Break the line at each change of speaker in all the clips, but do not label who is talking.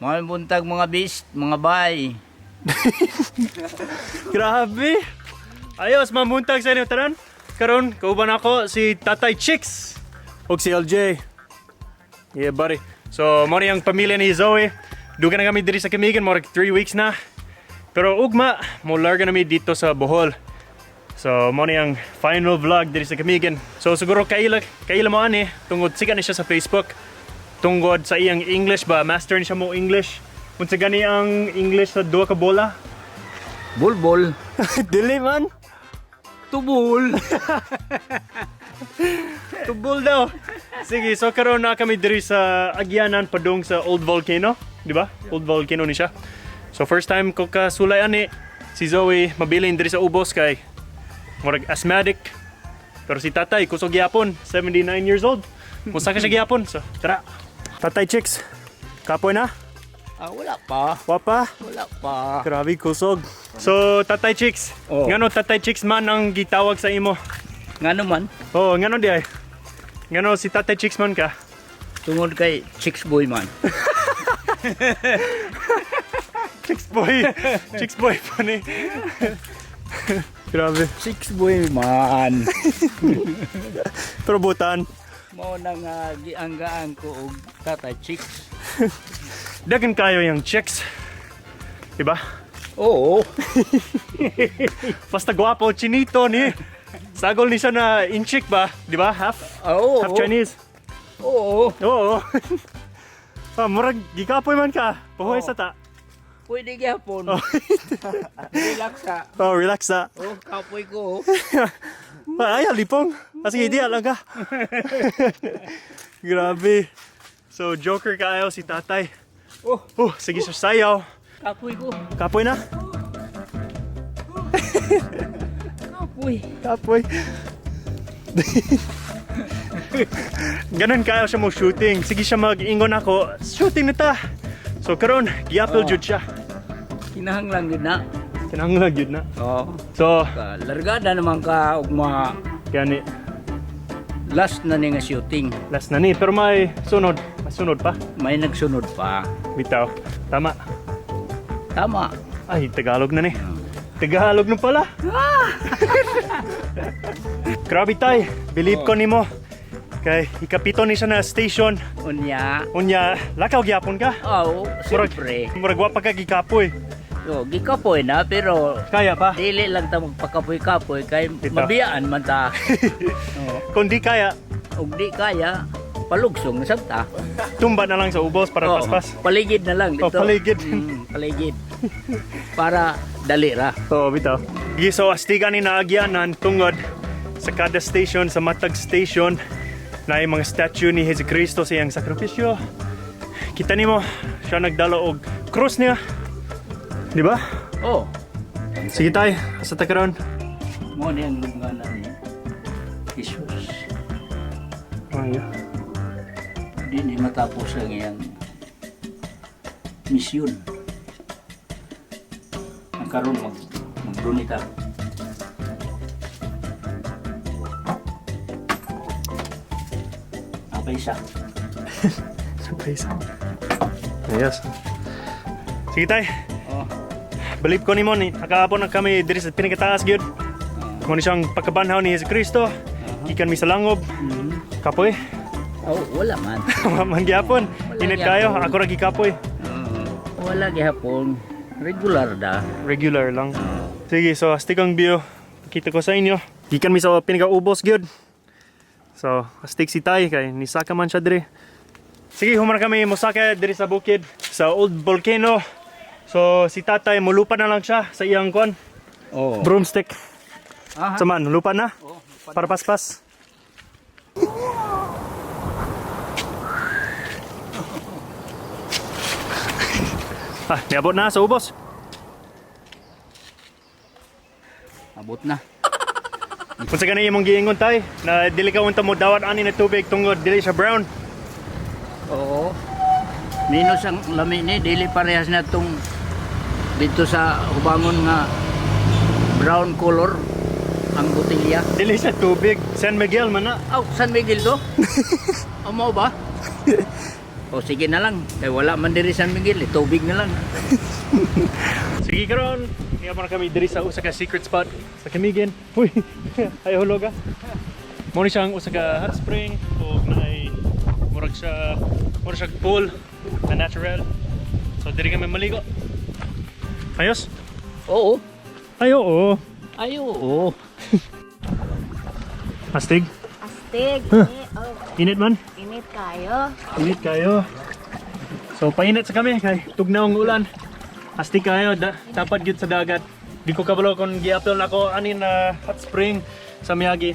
Mga buntag, mga beast, mga bay.
Grabe! Ayos, mamuntag sa inyo tanan. Karon, kauban ako si Tatay Chicks ug si LJ. Yeah, buddy. So, mo ni ang pamilya ni Zoe. Duga na kami diri sa Camiguin, more 3 weeks na. Pero ugma, mo larga na mi dito sa Bohol. So, mo ni ang final vlog diri sa Camiguin. So, siguro kaila mo ani tungod sikat ni siya sa Facebook. Tungod sa iyang English ba, master ni siya mo English. Unsa gani ang English sa duha ka bola?
Bulbul.
Dili man.
Tubul.
Tubol daw. Sige, so karon na kami diri sa Agyanan padung sa Old Volcano, di ba? Old Volcano ni siya. So first time ko kasulay ani si Zoe mabilin diri sa ubos kay murag asthmatic. Pero si tatay kusog gyapon, 79 years old. Musa ka siya gyapon. So tara. Tatay Chicks, kapoy na?
Ah, wala pa.
Wapa?
Wala pa.
Grabe kusog. So Tatay Chicks,
Oh.
ngano Tatay Chicks man ang gitawag sa imo?
Nga naman,
Oh, ngano di ay? Ngano si Tatay Chicks man ka?
tungod kay Chicks Boy man.
Chicks boy. Chicks boy funny. Grabe.
Chicks Boy man.
Pero butan.
Mao na nga gianggaan ko og Tatay Chicks.
Dagan kayo yung chicks. Diba?
Oo.
Basta gwapo, chinito ni. Sagol ni siya na inchik ba? Diba? Half?
Oo.
Half Chinese.
Oo.
Oo. Ah, murag gikapoy man ka. Puhoy
Oo.
sa ta.
Pwede gyapon. Relax ha.
Oh, relax sa.
Oh, kapoy ko. Oh.
Ay, alipong. Ah, sige, di alam ka. Grabe. So, joker kaayo si tatay.
Oh,
Oh, sige siya sayaw.
kapoy ko.
Kapoy na?
Kapoy.
Kapoy. Ganun kaya siya mo shooting. Sige siya mag-ingon ako, shooting na ta. So karon, giapil
Oh.
jud siya.
Kinahanglan gyud na.
Kinahanglan jud na.
Oo.
So,
Ka, largada naman ka og mga
gani
last na ni nga shooting.
last na ni pero may sunod, may sunod pa.
May nagsunod pa.
Bitaw. Tama.
Tama.
Ay, Tagalog na ni. Tagalog na pala. Grabe tay, believe ko nimo. Kay ikapito ni siya na station.
Unya.
Unya, lakaw gyapon ka.
Oo,
Murag,
siyempre.
murag wa pa ka gikapoy.
So, gikapoy na pero
Kaya pa.
dili lang ta magpakapoy-kapoy kay
Dito.
mabiyaan man ta. Oo.
Kung di kaya,
Og di kaya palugsong na sab ta.
tumba na lang sa ubos para
Oo,
paspas.
Paligid na lang dito.
Oh, paligid.
Paligid. Para dali ra.
Oo, bitaw. Sige, so astigan ni naagyanan tungod sa kada station, sa matag station, na yung mga statue ni Jesu Cristo sa iyang sakripisyo. Kita nimo, siya nagdala og cross niya. Di ba?
Oh,
Sige tay, asa ta karon?
mo ni ang lungganan ni Jesus.
Oh, yeah.
Di ni matapos ang iyang misyon. Ang karon magdunita. Ang paisa.
Surprise. Yes. Sige tay,
Oh.
believe ko nimo ni nakaapon na kami diri sa pinakataas gyud. Mo ni siyang pagkabanhaw ni Jesu Cristo. Gikan mi sa langob. Kapoy.
Oh, wala man.
Man gyapon.
Wala
Init kayo,
gyapon.
ako ra gikapoy.
Oo. Wala gihapon. Regular da.
Regular lang. Sige, so astig ang view. Pakita ko sa inyo. Gikan mi sa pinakaubos gyud. So, astig si Tay kay nisaka man siya diri. Sige, human kami mosaka diri sa bukid sa old volcano. So, si Tatay mulupa na lang siya sa iyang kwan,
Oh.
broomstick.
Aha.
Sa man, lupa na
Oh,
para paspas. Ah, niabot na sa ubos.
Abot na.
Kung sa ganun imong giingon tay, na dili ka unta mo dawat ani na tubig tungod dili siya brown.
Oo. Minus ang lami ni dili parehas na tong dito sa hubangon nga brown color ang botelya.
Dili siya tubig. San Miguel man na.
Aw, San Miguel to? Amo ba? O sige na lang, kay wala man diri San Miguel, eh, tubig na lang.
Sige karon, niya na kami diri sa usa ka secret spot sa Camiguin. Uy, ay hulog ah. Mo ni siyang usa ka hot spring ug naay murag siya pool na natural. So diri kami maligo. Ayos?
Oo.
Ay oo.
Ay oo.
Astig.
Astig. Eh, oh,
Init man.
init kayo.
Init kayo. So painit sa kami kay tugnaw ang ulan. Astig kayo dapat gyud sa dagat. Di ko kabalo kung gi-appeal nako ani na hot spring sa Miyagi.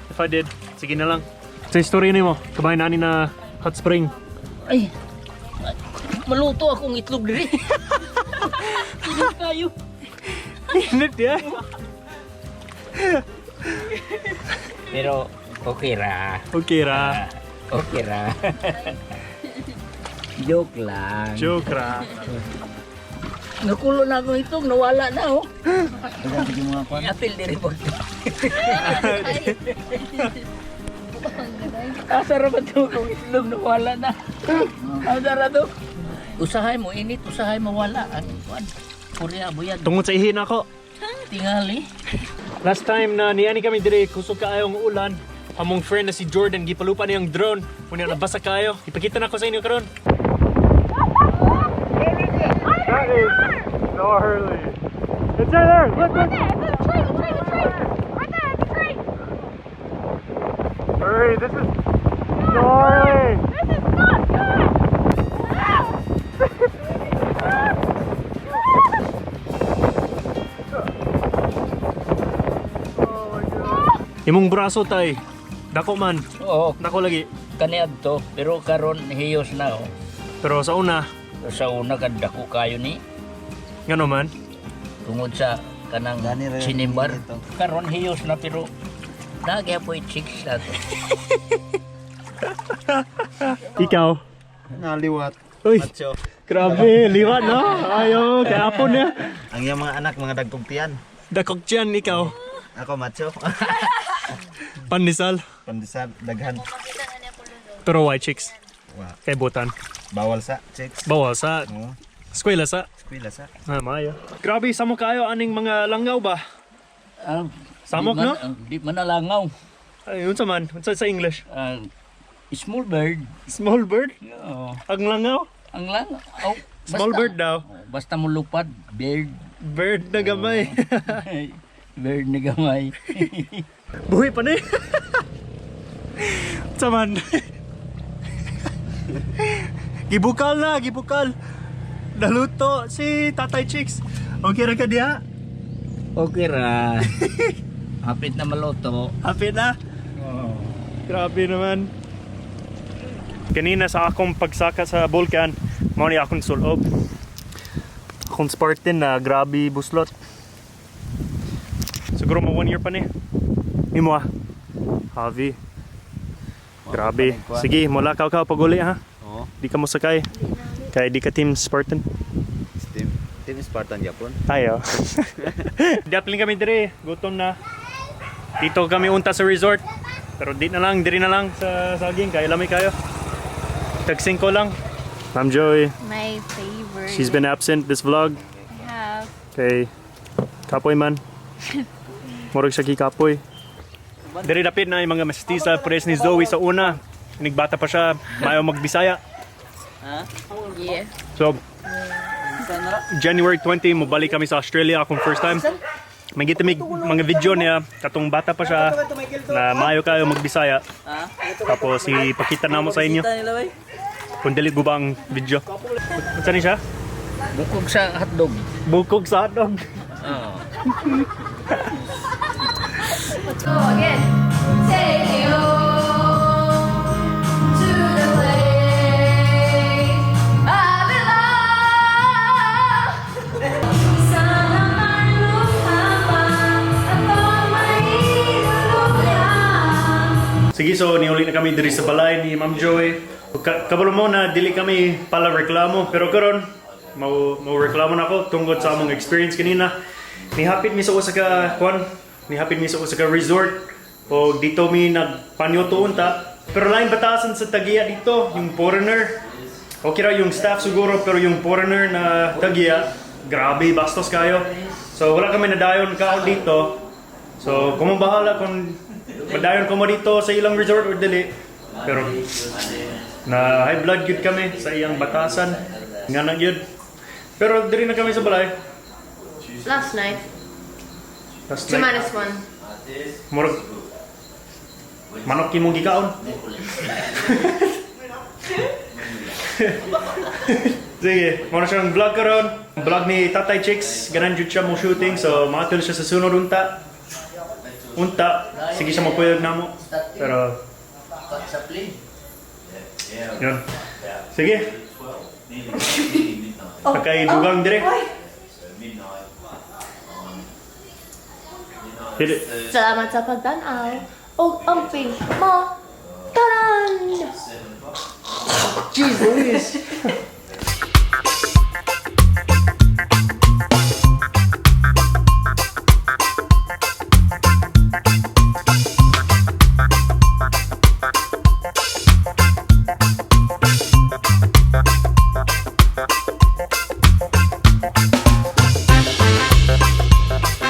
If I did, sige na lang. Sa istorya nimo, kabahin ani na hot spring.
Ay, maluto akong itlog diri. Init kayo.
Init ya.
Pero okay ra.
Okay ra.
Okay ra. Joke lang.
Joke ra.
Nakulo na akong itlog, nawala na oh. Apil diri po. Asa ra ba to akong itlog nawala na? Asa ra to? Usahay mo init, usahay mawala ang kuan. Purya buyag.
Tungod sa ihin ako.
Tingali.
Last time na niani kami dire kusog kaayo ang ulan. Among friend na si Jordan gipalupa niyang drone. Unya nabasa kaayo. Ipakita na ko sa inyo karon. That is gnarly. It's right there. Look, look.
There, the tree, the tree, the tree. Right there, the tree.
Hurry, this is gnarly.
This is not good. Ah!
Imong braso tay. Dako man.
Oo,
Dako lagi.
kaniadto pero karon hiyos na oh.
Pero sa una,
Sa una kadako kayo ni
ngano man?
tungod sa kanang sinimbar. Karon hiyos na pero nagyapoy chicks na to.
Ikaw.
Naliwat.
Uy,
Macho.
grabe, liwat no? Ayo, kay apon niya.
Ang iyang mga anak, mga dagkong tiyan.
Dakok tiyan ikaw.
Ako, macho.
Pandesal.
Pandesal, daghan.
Pero white chicks.
Wa.
Kay butan.
Bawal sa chicks.
Bawal sa
Oo.
eskwela sa.
Eskwela sa.
Ah, maayo. Grabe, samo kayo aning mga langgaw ba?
Ah,
Samok,
di man,
no?
ah, di man nalangaw.
Ay, unsa man? Unsa sa English?
Ah, small bird.
Small bird?
Oo.
Ang langaw?
Ang lang. Oh,
Small bird daw.
Oh, basta mo lupad, bird.
Bird na gamay.
Bird na gamay.
Buhi pa ni. Unsa man? Gibukal na, gibukal. Naluto si Tatay Chicks. Okay ra ka diha?
Okay ra. Hapit na maluto.
Happy na? Grabe naman. Kanina sa akong pagsaka sa vulkan, mao ni akong sulob. Akong Spartan na grabe buslot. Siguro mo one year pa ni. Imo ah. Javi. Grabe. Sige, mula ka ka pag-uli ha.
Oo.
Di ka mo sakay. Kaya di ka team Spartan.
Team, Team Spartan Japon.
Tayo. Daplin kami dire, gutom na. Dito kami unta sa resort. Pero di na lang, diri na lang sa saging kay lami kayo. Tag 5 lang. Ma'am Joy,
My favorite.
she's been absent this vlog.
I have.
Kay kapoy man. Murag siya kikapoy. Diri dapit na yung mga mestiza pres ni Zoe sa una. Nigbata pa siya, mayo magbisaya.
Yeah.
So, January 20, mobalik kami sa Australia akong first time. May gitimig mga video niya, katong bata pa siya, na maayo kayo magbisaya. Tapos ipakita na mo sa inyo. Kung dili guba ang video. Unsa ni siya?
Bukog sa hotdog.
Bukog sa hotdog.
Oo.
Go again. Take me home to the place I belong. Sana may luha at may
Sige, so niuli na kami diri sa balay ni Ma'am Joy. Kabalo mo na dili kami pala reklamo, pero karon mau mau reklamo na ako tungod sa among experience kanina. Nihapit mi sa usa ka kuan, nihapit mi sa usa ka resort o dito mi nagpanyoto unta. Pero lain batasan sa tag-iya dito, yung foreigner. Okay ra yung staff siguro, pero yung foreigner na tag-iya, grabe, bastos kayo. So wala kami nadayon kaon dito. So kung bahala kung madayon ko mo dito sa ilang resort or dili. Pero na high blood gyud kami sa iyang batasan. Nga na gyud. Pero diri na kami sa balay.
Last night.
Last
Two
night,
minus one.
Murag manok imong gikaon. Sige, mao na siyang vlog karon. Vlog ni Tatay Chicks, ganan jud siya mo shooting, so matul siya sa sunod unta. Unta, sige siya magpuyag namo. Pero
Sa plane.
yun. Sige. Pagkay dugang dire. Hili.
Salamat sa pagtanaw. Og amping mo. Taran!
Jeez Louise.